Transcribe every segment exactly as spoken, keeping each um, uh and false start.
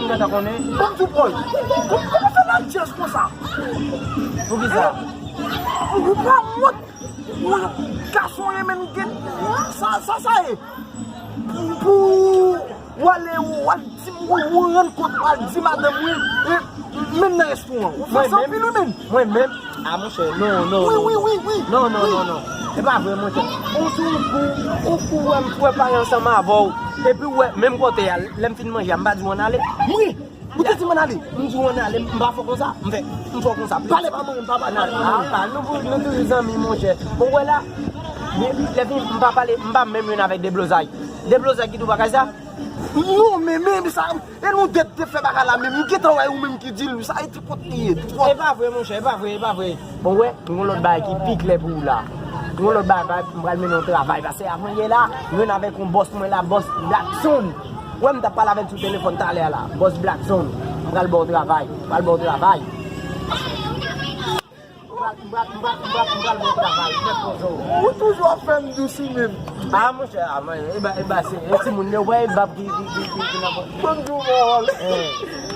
si m gentan konnen. Ban m di w, Paul, kòman fè l al djaz konsa? Poukisa? Ou pa wont? Ou gason renmen gen sa, sa, sa ye. Pou, pou w ale, w al di, w, w rann kont, w al di madanm wi, e, menm nan restoran. Ou fòse anpil wi menm. Mwen menm? A monchè, non, non. Wi, wi, wi, wi. Non, non, non, non. Se pa vre, monchè. Ou sou ou kou, ou kou wè m, wè pale ansanm avè w. Epi w wè, menm kote a, lè m fin manje a, m pa di w ann ale. Wi. Ou te di m ann ale. M di w ann ale, m pa fè w konsa. M fè, m fè w konsa. Pale pa mwen, m pa pale. Nan, a, pa, nou, nou toujou zanmi, monchè. Bon, wè la, lè fini, m pa pale, m pa menm youn avèk Deblozay. Deblozay ki tou bagay sa? Non, men, men, men sa, e nou dèt te fè bagay la, men m gentan wè ou menm ki di l, sa e ti pòt li ye, ti pòt. E pa vre, monchè, e pa vre, e pa vre. Bon, wè, m gon lòt bagay ki pi klè pou ou la. M gon lòt bagay, m pral mennen yon travay, paske avan yè la, m jwenn avèk yon bòs mwen la, bòs Blackson. Wè, m t ap pale avè l sou telefòn talè a la. Bòs Blackson, m pral ba w travay, m pral ba w travay. M pral, m pral, m pral, m pral, m pral ba w travay, fè poze w. Ou toujou ap fè m dousi menm. A, monchè, a, mwen, e ba, e ba, se, e timoun yo, wè, e bab ki, ki, ki, ki, ki nan pòt. Ban m di w pawòl. Eh.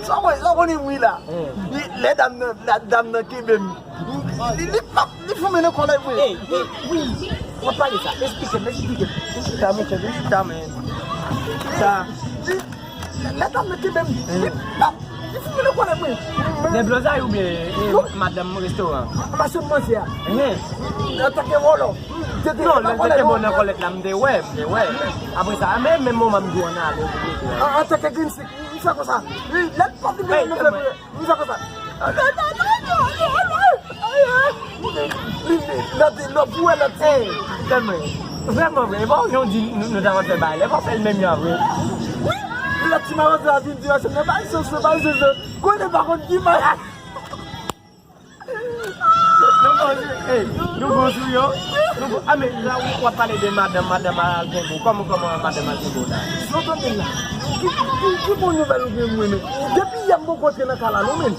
Sa w wè, sa w konnen m wi la. Eh. Li, lè dam nan, la, dam nan kenbe m. Li, li pap, li foumen nan kòlèt mwen. Ey, ey, wi. W ap pale sa. Esplike m, esplike m. Chita, monchè, chita, men. Sa. Li, lè dam nan kenbe m, li pap, li foumen nan kòlèt mwen. Deblozay oubyen, eh, madanm restoran? Mache manzè a. Ehe. Antanke vòlò. Non, lè l te kenbe w nan kòlèt la, m te wè, m te wè. Apre sa, men, menm moman m di w ann ale, ou te wè. An, antanke green stick, m fè konsa. Wi, lè l pap li foumen nan kòlèt mwen. M fè konsa. Li, li, lòt, lòt, pou wè lòt. Ey, tèlman. Vrèman vre, e pa w jan w di nou, nou ta konn fè bagay la, e pa w fè l menm jan vre. Wi, lòt ti mawozo a vin di, se mwen bay soso, bay soso. Konnen pa konn ki may. Nou gon sou, ey, nou gon sou yo. Nou gon, a, men la, w, w ap pale de madanm, madanm al kenbe w. Kòman, kòman madanm al kenbe w la? Zòt tande la. Ki, ki, ki bon nouvèl ou gen mwen menm? Depi yè m poko antre nan kay la non menm.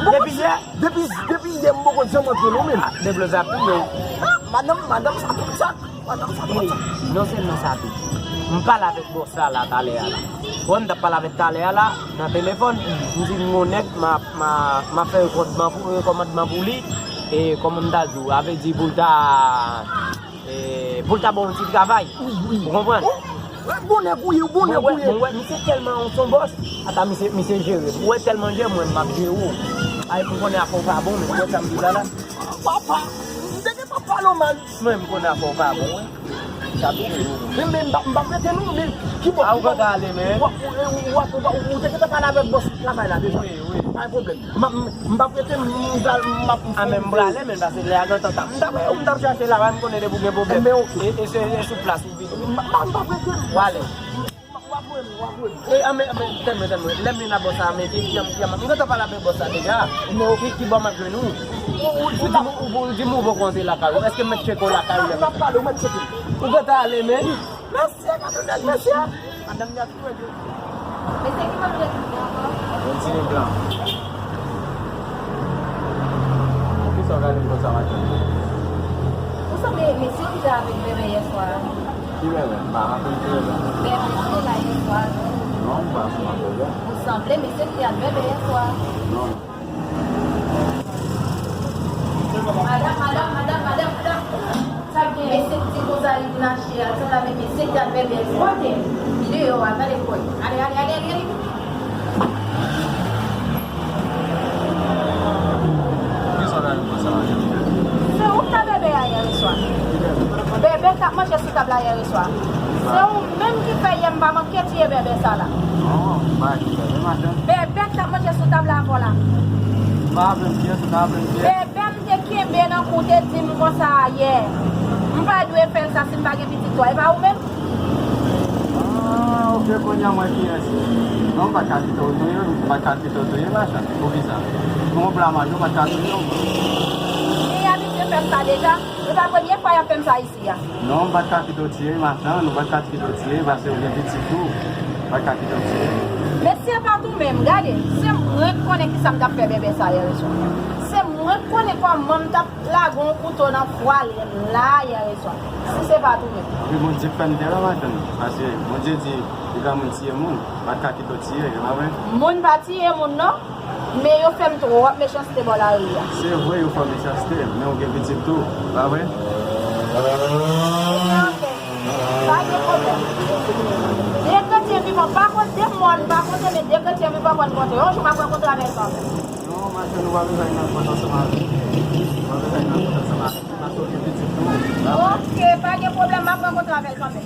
Depi yè? Depi, depi yè m poko janm antre non menm. A, Deblozay ap touye w. A, madanm, madanm sa tout chak. Madanm sa tout chak. Non sèlman sa tou. M pale avèk bòs la, la, talè a la. Bon, m t ap pale avèk talè a la, nan telefòn. M di m gon nèg, m a, m a, m a fè rekòdman pou, rekòmandman pou li. E kòman m ta di w, a vle di pou l ta E, pou l ta ba w yon ti travay. Wi, wi. Ou konprann? Ou, ou bon nèg ou ye, ou bon nèg ou ye. Mwen wè, mwen wè, misye tèlman yon son bòs. Ata misye, misye jere m. Ou wè tèlman jere mwen, m ap jere w. Ay, m konnen afè w pa bon, men ou wè sa m di la la. Papa, m te gen pa pale w mal. Mwen, m konnen afè w pa bon, wi. Sa tou. Men, men, m pa, m pa prete non, men ki bò? A, ou gentan ale, men. W ap, w ap, w ap, ou te gentan pale avèk bòs travay la deja. Wi, wi. Pa gen pwoblèm. M ap, m, m p ap rete, m, m pral, m ap. A, men m prale, men pase lè a gentan tap. M t ap, ou m t ap chache la, m konnen depi w gen pwoblèm. Enben, oke. E, e se, e sou plas ou vini. M, m, m p ap rete. W ale. W ap voye m, w ap voye m. E, a, men, men, tèlman, tèlman. Lè m vin la bòs sa, men ki, ki, ki, m gentan pale avèk bòs sa deja. Enben, oke. Ki, ki bò m ap jwenn ou? Ou, ou, ou di m, ou, ou di m ou poko antre lakay ou. Èske m mèt tcheke w lakay ou? M ap pale, ou mèt tcheke m. Ou gentan ale, men. Mesye, gade nèg, mesye. Madanm li a tou wè. Mesye, ki manzè ki gen ankò? Yon tini blan. Poukisa w gade m konsa maten? Ou sanble mesye ki te avèk bèbè yèswa a. Ki bèbè? M pa raple m ki bèbè. Bèbè ki te la yèswa a, non? Non, m pa sou bèbè. Ou sanble mesye ki te ak bèbè yèswa a. Non. Madanm, madanm, madanm, madanm, madanm. Sa k gen? Mesye k di konsa li vin achte a, sanble avèk mesye k te ak bèbè a. Kote? Li deyò a, gade kò l. Ale, ale, ale, ale, ale. Kisa w gade konsa, madanm? Se ou k te ak bèbè a yè swa. Bèbè k t ap manje sou tab la yè Yèswa. Se ou menm ki fè yè m pa manke tiye bèbè sa la. Non, m pa di bèbè, madanm. Bèbè k t ap manje sou tab la avè w la. M pa vle m tiye sou tab, m tiye. Bèbè m te kenbe nan kou, te di m konsa yè. M pa dwe fè l sa si m pa gen pitit twa. E pa ou menm? Ah, ok, kounye a mwen kiyès? Non, m pa t ka kite w touye, m pa t ka kite w touye, machann. Poukisa? Pou yon pla manje, w pa t ka touye w. Li abitye fè m sa deja. Se pa premye fwa y ap fè m sa isi a. Non, m pa t ka kite w tiye, machann, ou pa t ka kite w tiye, paske ou gen pitit tou. M pa t ka kite w tiye. Men si se pa t ou menm, gade, se mwen k konnen kisa m t ap fè bèbè sa yè swa. Se mwen k konnen kòman m t ap lage yon kouto nan fwa l la yè swa. Si se pa t ou menm. Wi, Bondye k fè m te la, machann, paske Bondye di, li pa moun tiye moun, m pa t ka kite w tiye, e pa vre? Moun pa tiye moun, non. Men yo fè m twòp mechanste bò lari a. Se vre, yo fè w mechanste, men ou gen pitit tou, pa vre? Ebyen, ok. Pa gen pwoblèm. De kretyen vivan pa konte, mò n pa konte, men de kretyen vivan konn konte. Yon jou m ap rankontre avè l kanmenm. Non, machann, ou pa bezwen al nan pòt ansanm avè m. Ou pa bezwen al nan pòt ansanm avè m, paske ou gen pitit tou. Ok, pa gen pwoblèm, m ap rankontre avè l kanmenm.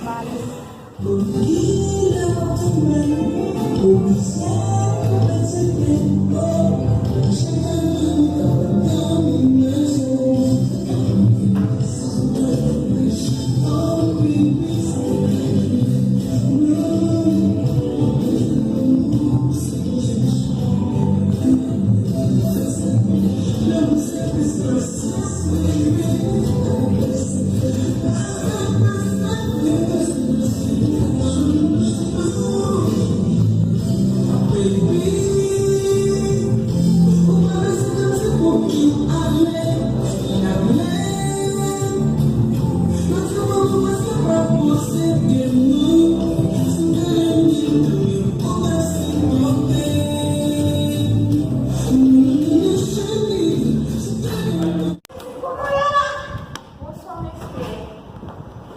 Bonswa, mesye.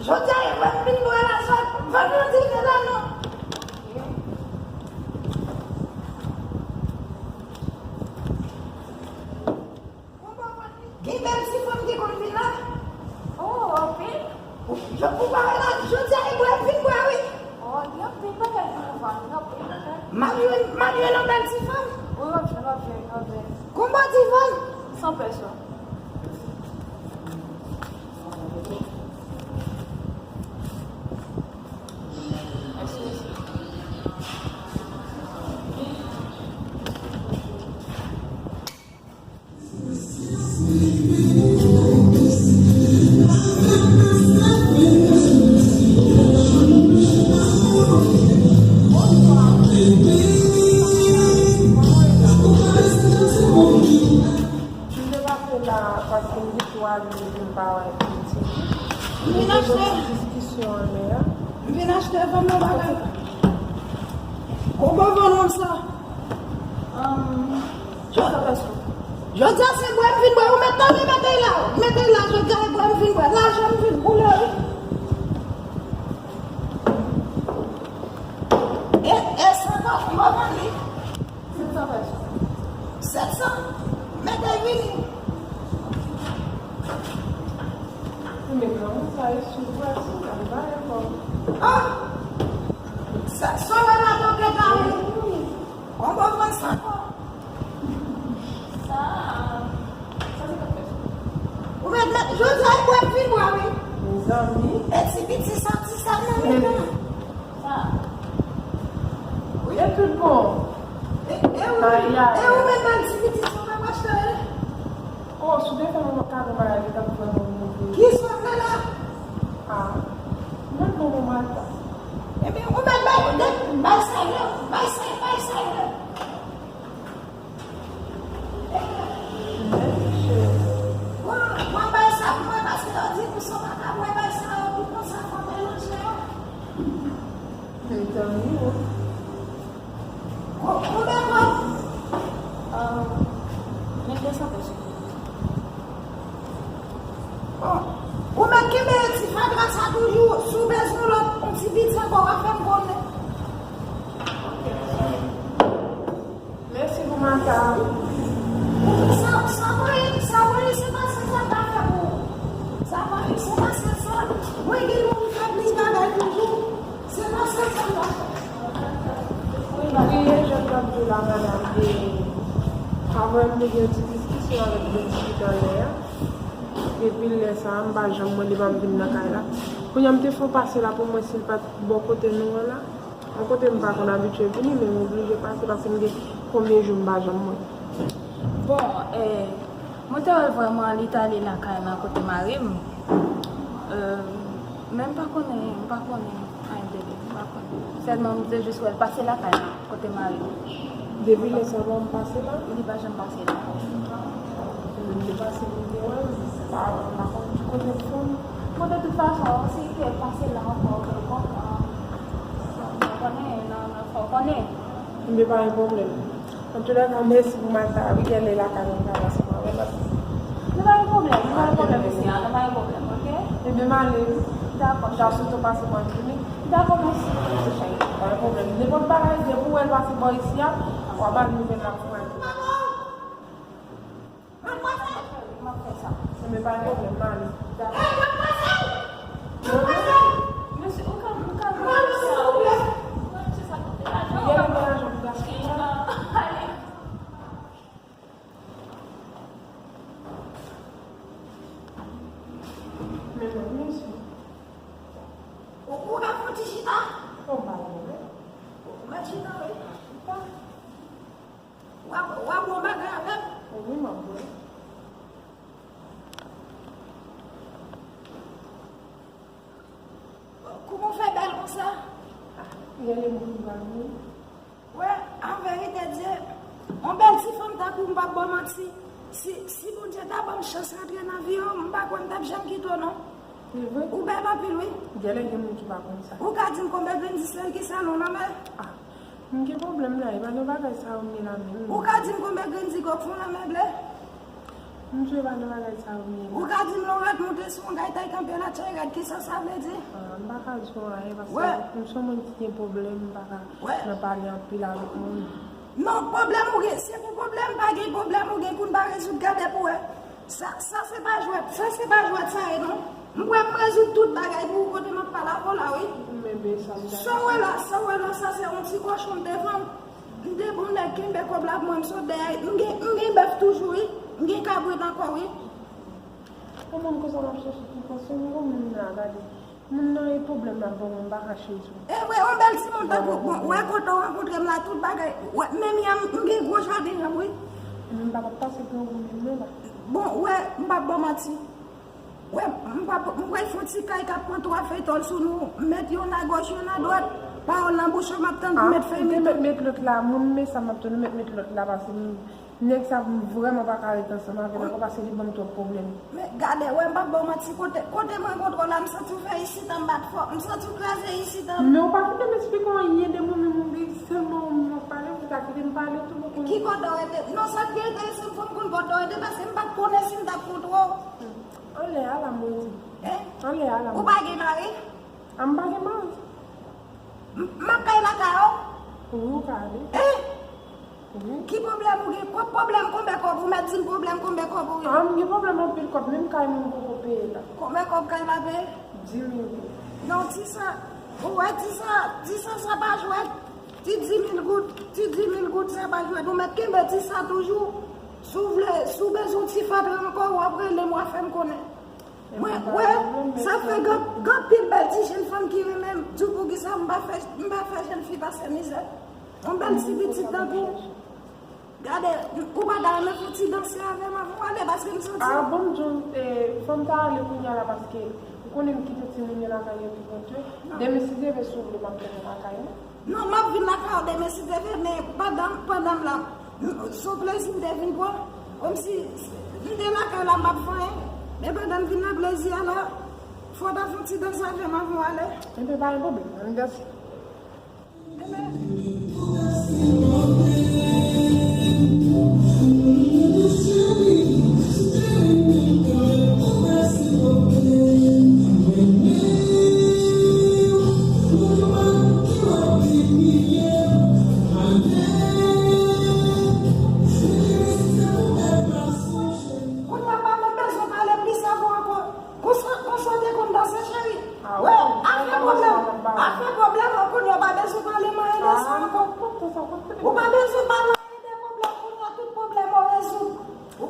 Jodi a, e mwen k vin bwè la, sot vandredi, vin la, non. Gen bèl ti fanm ki konn vin la? Oh, anpil. Ou, ou pa wè la, jodi a, e bwè, vin bwè, wi. Oh, gen anpil bagay pou nou vann, gen anpil bagay. M ap jwenn, m ap jwenn yon bèl ti fanm. Wi, w ap jwenn, w ap jwenn, w ap jwenn. Konbyen w vann? San pèso. M te pase la paske m gen twa jou m pa wè pitit. M vin achte. Diskisyon an lè a. M vin achte, vann mwen bagay. Konbyen w vann nonm sa? Ahn, jodi a se bwè m vin bwè. Ou mèt tande, mete l la. Mete l la, jodi a e bwè m vin bwè. Lajan m vin boule, wi. E, e sa pa konbyen w vann li? Sèt san pèso. Sèt san? Mete vini. Ou met granmoun sa e sou vwè sou, sa li pa gen kòb. Ah! Sa, sa wè la doke ta wi. Konbyen w vann sa kò? Sa, san senkant pèso. Ou mèt, mèt, jodi a, e bwè m vin bwè, wi. Mezanmi. E ti piti sa, ti sa, nan men. Sa. Wi. E tout bon. E, e ou, e ou menm, ti pitit, ou pa achte? Oh, si w te fè mwen kado bagay, li t ap vrèman move. Kisa w fè la? Ah, mwen bon mwen mal ta. Ebyen, ou mèt bay, bay sa yo, bay sa, bay sa yo. Mwen, mwen bay sa pou mwen, paske yo di pou sa w pa ka bwè bay sa yo, pou konsa fò melanje yo. Mezanmi, oh. Ou, ou dakò? Ah, men de san pèso. Bon, ou mèt kenbe ti fatra sa toujou, si w bezwen lòt, yon ti piti ankò, w a fè m konnen. Mèsi pou maka. Sa, sa mwen, sa mwen, se pa sa sa ta fè pou ou. Sa mwen, se pa sa sa. Mwen gen moun fè plis bagay. Avè m te gen yon ti diskisyon avèk Bèlji talè a. Depi lè sa a, m pa janm mande pa m vin nan kay la. Kounye a, m te fè w pase la pou mwen si l pa t bò kote nou an la. Yon kote m pa konn abitye vini, men m oblije pase paske m gen konbyen jou m pa janm wè. Bon, eh, mwen te wè l vrèman li t ale lakay la kote mari m. Eh, men m pa konnen, m pa konnen anyen de li, m pa konnen. Sèlman m te jis wè l pase lakay la kote mari m. Depi lè sa a, m pase la? Li pa janm pase la. Li te pase, li te wè l, m pa, m pa konn ki kote l fè l. Bon, de tout fason, si l te pase la ankò kèlkonk, fò w konnen, nan, nan, fò w konnen. Ebyen, pa gen pwoblèm. Antoulèka, mèsi pou maten an. Wi, gen lè lakay mwen ka pase mwen avè l. Nou pa gen pwoblèm, nou pa gen pwoblèm isi a, nou pa gen pwoblèm, oke? Ebyen, m ale wi. Dakò. M ta swete w pase bò m vini. Dakò, mèsi, mèsi, cheri. Pa gen pwoblèm. Nenpòt bagay, depi w wè l pase bò isi a, w a ba l nouvèl la pou mwen. Madmwazèl! M ap fè sa. Ebyen, pa gen pwoblèm, m ale. Dakò. Mesye, ou ka, ou ka, mesye sa, kote lajan, ou ka, ale. Men mwen, mesye. Ou, ou ka fè yon ti chita? Ou pa gen pwoblèm. Ou mèt chita, wi. Chita. W ap, w ap bwè yon bagay avè m? Wi, m ap bwè. Kouman w fè bèl konsa? Ah, genlè m konn bal wi. Wè, an verite Dye, yon bèl ti fanm tankou w, m p ap ba w manti. Si, si Bondye ta ban m chans rantre nan vi w, m pa kwè m t ap janm kite w non. Se vre? Ou bèl anpil wi. Genlè gen moun ki pa konn sa. Ou ka di m konbyen grenn di sèl ki sèl ou nan men? Ah, m gen pwoblèm la, e pa nan bagay sa yo m ye la menm. Ou ka di m konbyen grenn di kòk fon nan men ble? M di w e pa nan bagay sa yo m ye la. Ou ka di m lè w ret moute sou yon gaytay kanpe la tchè rèd, kisa sa vle di? Ah, m pa ka di w anyen paske m se yon moun ki gen pwoblèm, m pa ka nan pale anpil avèk moun. Non, pwoblèm ou gen, se pou pwoblèm, pa gen pwoblèm ou gen pou n pa rezoud, gade pou wè. Sa, sa se pa jwèt, sa se pa jwèt sa ye non. M prè m rezoud tout bagay pou ou kote m ap pale avè w la wi. Men ben sa m ta. Sa w wè la, sa w wè la, sa se yon ti kòchon m te vann. M te bon nèg kenbe kòb la pou mwen, m sot dèyè, m gen, m gen bèf toujou wi. M gen kabrit ankò wi. Yon moun konsa m ap chèche ki panse m gon moun nan gade. Moun nan e pwoblèm l ap ban mwen, m pa ka cheri sou. E vre, yon bèl timoun tankou, bon, wè kote w rankontre m la, tout bagay. Wè, menm yanm, m gen gwo jaden yanm, wi. Ebyen m pa t ap pase grangou menm non la. Bon, wè, m p ap ba w manti. Wè, m p ap, m pral fè yon ti kay k ap pran twa fèy tòl sou nou, m met yonn agoch, yonn adwat, pawòl nan bouch yo, m ap tann pou mèt fèmen. Ah, ou te mèt met lòt la, moun men sa m ap tann, ou mèt met lòt la, paske m Nèg sa, m vrèman pa ka ret ansanm avè l ankò paske li ban m twòp pwoblèm. Men gade, wè, m p ap ba w manti, kote, kote m rankontre w la, m santi w fè isit an m bat fò, m santi w kraze isit an m. Men ou pa kite m eksplike w anyen de mwen menm, ou sèlman ou m ap pale, ou ta kite m pale tou pou konn. Ki kote w rete? Non, sa k pi enterese m, fò m konn kote w rete, paske m pa t konnen si m t ap kontre w. Anlè a la, mwen di. Hein? Anlè a la, mwen di. Ou pa gen mari? A, m pa gen mari. M, m ap kay lakay ou? Wi, ou ka ale. Hein? Wi. Ki pwoblèm ou gen? Ko-, pwoblèm konbyen kòb? Ou mèt di m pwoblèm konbyen kòb ou gen? A, m gen pwoblèm anpil kòb, menm kay mwen m poko peye la. Konbyen kòb kay la peye? Dis mil goud. Non, di sa, ou wè, di sa, di sa, sa pa jwèt. Ti dis mil goud, ti dis mil goud, sa pa jwèt. Ou mèt kenbe di sa toujou. Si w vle, si w bezwen yon ti fatra ankò, w ap rele m, w a fè m konnen. Mwen, wè, sa fè gen, gen anpil bèl ti jenn fanm ki renmen m. Di w poukisa m pa fè, m pa fè jenn fi pase mizè. Yon bèl ti pitit tankou w. Gade, ou pa ta renmen fè ti danse avè m avan w ale, paske m santi. A, bon, m di w, eh, fò m ta ale kounye a la, paske ou konnen m kite timoun yo lakay yo tou pwente. Demen si Dye vle, si w vle, m ap tounen lakay ou. Non, m ap vin lakay ou demen si Dye vle, men pandan, pandan m la, m, se yon plezi m te vin pran. Kòmsi m te lakay la, m p ap fè anyen. Men pandan m vin nan plezi a la, fò w ta fè yon ti dans avè m avan w ale. Enben, pa gen pwoblèm, ann danse. Enben. Kounye a pa menm bezwen pale plis avè w ankò. Konsa, konsa w te konn danse, cheri. Wè, afè pwoblèm, afè pwoblèm, kounye a w pa bezwen pale m anyen de sa.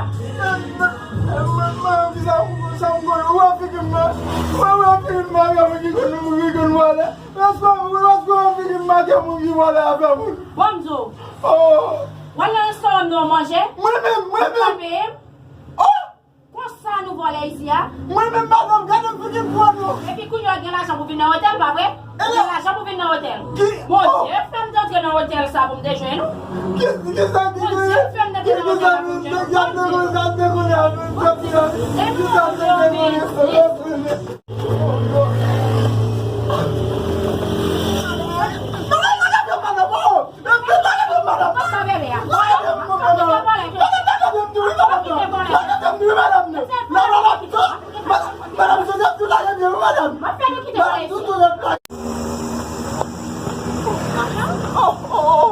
Mwen, mwen, mwen, sa, sa, mwen, ou wè figi m nan? Mwen, ou wè figi m nan, mwen, ki konn, ki konn vòlè? Èske, èske ou wè figi m nan, ke moun ki vòlè afè moun? Bon, m di w. Oh! W al nan restoran m nan w manje? Mwen menm, mwen menm. Ou pa peye m? Oh! Konsa nou vòlè isi a? Mwen menm, madanm, gade m figi m pran nou. Epi kounye a w gen lajan pou vin nan otèl, pa vre? Ou gen lajan pou vin nan otèl. Bondye fè m t antre nan otèl sa pou m te jwenn ou. Ki, ki sa ki genyen? Bondye fè m t antre nan otèl la pou m jwenn ou. Bondye. Epi Bondye, Bondye. Madanm Joseph tou lage byen wi, madanm. Madanm Joseph tou lage byen. Oh, oh, oh.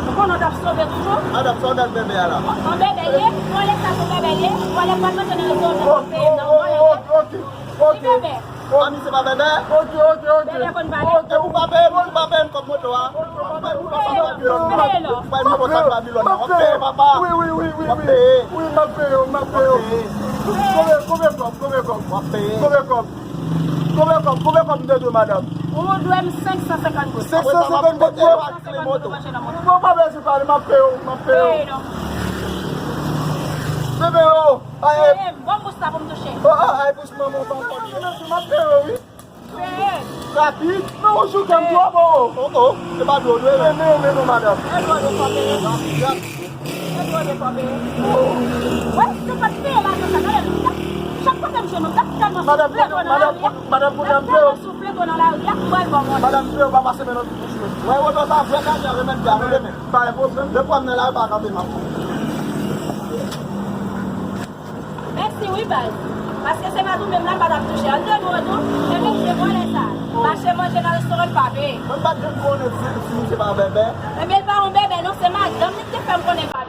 Ou konnen w t ap sove toujou? Madanm, sa w dat bèbè a la? An bèbè ye, vòlè sa pou bèbè ye, vòlè pa t mete nan rezo, nan peyi nan, vòlè ye. Ok, ok. Li bèbè. Ami, se pa bèbè? Ok, ok, ok. Bèbè konn pale. Ok, ou pa peye m, ou pa peye m kòb moto a. Ou pa peye m kòb Babilòn nan. Ou pa peye m kòb Babilòn nan. W ap peye, papa. Wi, wi, wi, wi. W ap peye. Wi, m ap peye w, m ap peye w. W ap peye. Konbyen, konbyen kòb, konbyen kòb? W ap peye. Konbyen kòb? Konbyen kòb, konbyen kòb m te dwe, madanm? Ou dwe m senk san senkant goud. Senk san senkant goud pou... Bon, pa bezwen pale, m ap peye w, m ap peye w. Peye non. Bebe, oh, ay, ay. Peye m, bon bous la pou m touche. Oh, oh, ay, bous manman, papa. M ap peye w, wi. Peye. Rapid. Non, ou chouke m twòp, oh. Oh, oh, se pa dlo w dwe, non. Men, men, men, non, madanm. E dlo w dwe fò peye. Rapid, rapid. Wè, se pa t peye lajan sa, gade, chak kote m jwenn ou, gad kòman soufle w nan lari a. Madanm, madanm, madanm, gad kòman soufle w nan lari a, m pral ba w manje. Madanm, m peye w pa pase men nan tout bouch mwen. Wè, woto sa vrè lajan, remèd byen, remèd. Pa gen pwoblèm. Depi w ap nan lari, pa kanpe, m ap. Mèsi wi, baz. Paske se pa tou menm la, m pa t ap touche. Al de nou an tou, men mèt se vòlè sa. Mache manje nan restoran, pa peye. Mwen pa t janm konnen si, si misye pa bèbè. Ebyen, l pa yon bèbè, non, se madanm li ki te fè m konnen pa